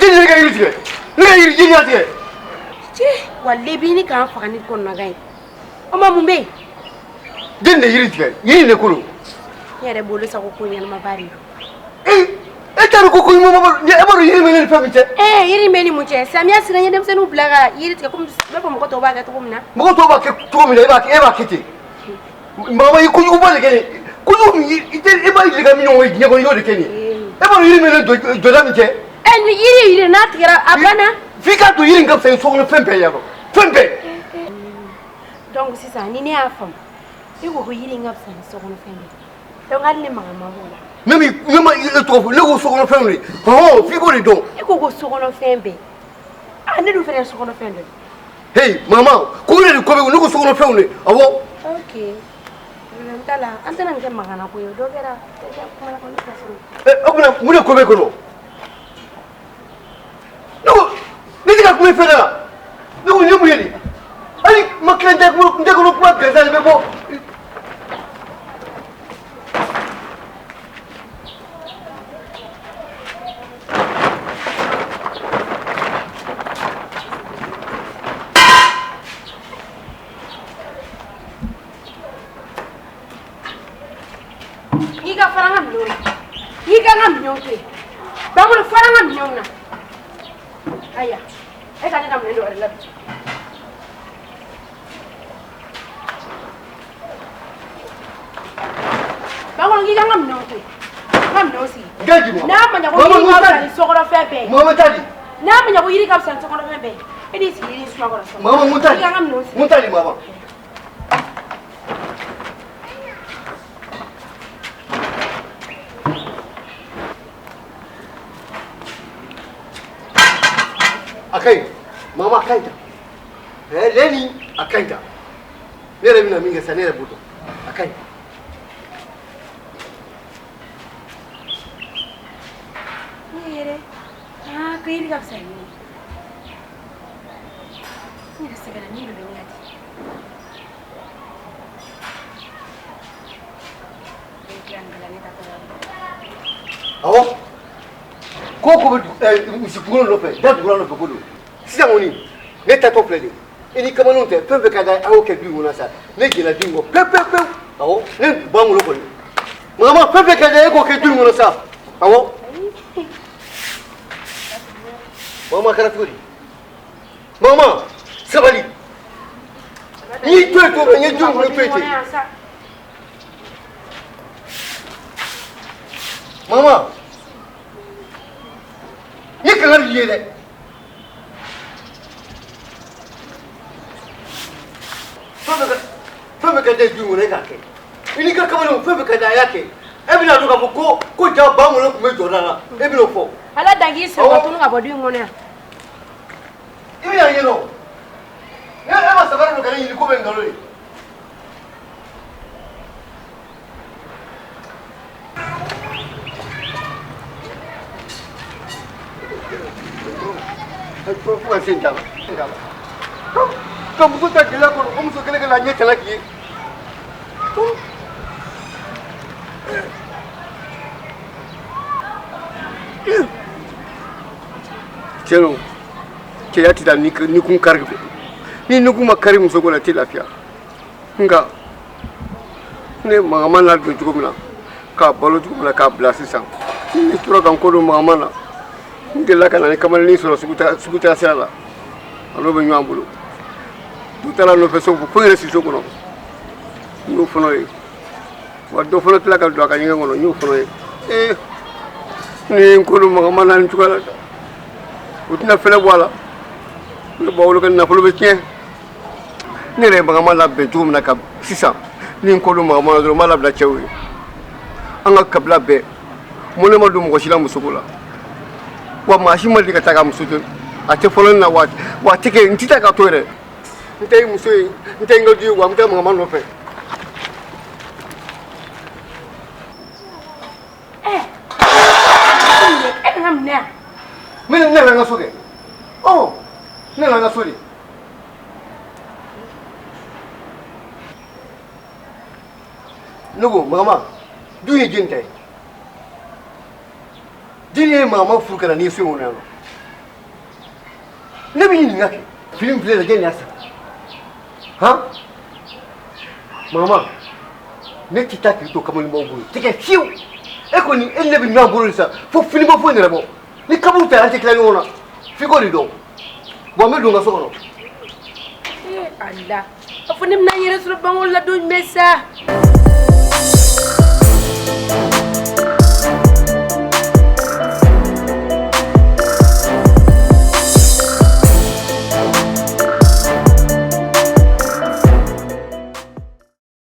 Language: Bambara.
Jeli ka yiri tigɛ, ne ka yiri jeli y'a tigɛ. Cɛ, walayi bi ni k'an faga ni kɔnɔnagan ye. O ma mun bɛ yen? Jeli de yiri tigɛ, yiri de ko don. Ne yɛrɛ bolo sa ko ko ɲɛnamaba de don. E t'a dɔn ko ko ɲuman e b'a dɔn yiri bɛ ne ni fɛn min cɛ. Ee, yiri bɛ ni mun cɛ? Samiya sera, n ye denmisɛnninw bila ka yiri tigɛ komi i b'a fɔ mɔgɔ tɔw b'a kɛ cogo min na. Mɔgɔ tɔw b'a kɛ cogo min na, e b'a kɛ ten. Mama, i kojuguba de kɛ nin kojugu min i tɛ e b'a deli ka min ɲɔgɔn ye diɲɛ kɔnɔ, i y'o de kɛ nin ye. E b'a dɔn yiri bɛ ne jɔda min cɛ. Ɛ, ni yiri n'a tigɛra a banna. F'i k'a dɔn yiri in ka fisa ni sokɔnɔ fɛn bɛɛ ye yan nɔ, fɛn bɛɛ. Donc sisan ni ne y'a faamu, e ko ko yiri in ka fisa ni sokɔnɔ fɛn bɛɛ ye, donc hali ne maga ma b'o la. Ne ma e tɔgɔ fɔ, ne ko sokɔnɔ fɛnw de, hɔn, f'i k'o de dɔn. E ko ko sokɔnɔ fɛn bɛɛ, ah, ne dun fɛnɛ ye sokɔnɔ fɛn dɔ ye. Hey mama, ko ne de ko bɛ ne ko sokɔnɔ fɛnw de, awɔ. Ok, problème t'a la, an tɛna nin kɛ magana ko ye, o dɔ kɛra kuma la kɔni ka sɔrɔ. Ɛ, o tuma mun de ko bɛ kɔnɔ? Ne ko ne tɛ ka kuma i fɛ dɛ. Ne ko nin ye mun ye nin? Hali ma kelen tɛ n tɛ kɔnɔ kuma gansan de bɛ bɔ. N'i ka fara n ka minɛnw na, n'i ka n ka minɛnw to yen, Bangolo, fara n ka minɛnw na. Ayiwa, e ka ne ka minɛn dɔ wɛrɛ labɛn. Bangolo, k'i ka n ka minɛnw to yen, n ka minɛnw sigi. Gaji. N'a ma ɲɛ ko yiri ka fisa ni sokɔnɔfɛn bɛɛ ye. Mama ta di. N'a ma ɲɛ ko yiri ka fisa ni sokɔnɔfɛn bɛɛ ye, e n'i sigi yiri suma kɔrɔ sisan. Mama, mun ta di? K'i ka n ka minɛnw sigi. Mun ta di, mama? A ka ɲi mama, a ka ɲi tan. Ɛ, lɛni, a ka ɲi tan. Ne yɛrɛ bɛna min kɛ sisan, ne yɛrɛ b'o dɔn. A ka ɲi. Ne yɛrɛ, aa, ko yiri ka fisa ni ne ye. Ne yɛrɛ sɛgɛnna, ni dɔ bɛ ne ka di. Awɔ, ko ko bɛ misi kunkolo nɔfɛ, da dugula nɔfɛ ko don. Sisan kɔni, ne tatɔ filɛ nin ye, i ni kamalenw tɛ fɛn fɛn ka d'a ye, a y'o kɛ du in kɔnɔ sa. Ne jɛnna du in kɔ pewu pewu pewu. Awɔ, ne b'an bolo kɔni. Mama, fɛn fɛn ka d'a ye, e k'o kɛ du in kɔnɔ sa. Awɔ. Mama, kɛra cogo di? Mama, sabali. N'i y'i to yen cogo min na, n ye du in kɔnɔ to yen ten. Mama, n ye kangari d'i ye dɛ. Fɛn fɛn ka di du in kɔnɔ, e k'a kɛ. I n'i ka kamalenw, fɛn fɛn ka di a y'a kɛ. E bɛna dɔn k'a fɔ ko ja Bangolo tun bɛ jɔda la, e bɛn'o fɔ. Ala dan k'i sen ka tunu ka bɔ du in kɔnɔ yan. I bɛna ɲɛdɔn. Ne e ma sabara don ka ne ɲini ko bɛ nkalon ye. Fo ka se n ta la. Ka muso ta gɛlɛya kɔnɔ, o muso kelen ka na ɲɛ tala k'i ye. Tiɲɛ don, cɛya tɛ taa ni kun kari, ni kun ma kari muso ko la, i tɛ lafiya. Nka ne Magama ladon cogo min na, k'a balo cogo min na, k'a bila sisan, ni tora ka n kɔ don Magama na. N delila ka na ni kamalennin sɔrɔ sugu taa sira la, a n'o bɛ ɲɔgɔn bolo. Du taara nɔfɛ so fo n yɛrɛ si so kɔnɔ, n y'o fana ye. Wa dɔ fana tila ka don a ka ɲɛgɛn kɔnɔ, n y'o fana ye. Ee, ne ye n ko don Magama na nin cogoya la, o tɛna fɛlɛ bɔ a la. Ne ba wolo ka nafolo bɛ tiɲɛ. Ne yɛrɛ ye Magama labɛn cogo min na ka sisan, ni n ko don Magama na dɔrɔn, n b'a labila cɛw ye. An ka kabila bɛɛ, mɔnɛ ma don mɔgɔ si la musoko la. Wa maa si ma deli ka taa ka muso to, a tɛ fɔlɔ ne na. Wa a tɛ kɛ, n tɛ taa ka to yɛrɛ. N tɛ muso ye, n tɛ n ka du ye, wa n bɛ taa Magama nɔfɛ. Ɛ, e nana mun na yan? Ne nana n ka so kɛ. Ɔ, ne nana n ka so de. Ne ko Magama, du ye jɔni ta ye? Jɔni ye Magama furu ka na n'i ye so in kɔnɔ yan nɔ? Ne b'i ɲininka kɛ, fini min filɛ nin ye, jɔn de y'a san? Han, mama, ne tɛ taa k'i to kamalenbaw bolo, tɛ kɛ fiyewu. E kɔni, e ni ne bɛ ɲɔgɔn bolo de sa, fo fini bɔ, fo nɛrɛ bɔ. Ni kaburu ta, an tɛ tila ɲɔgɔn na, f'i k'o de dɔn. Bon, n bɛ don n ka so kɔnɔ. Ee Ala, a fɔ ne bɛna n yɛrɛ sɔrɔ banko la don jumɛn sa?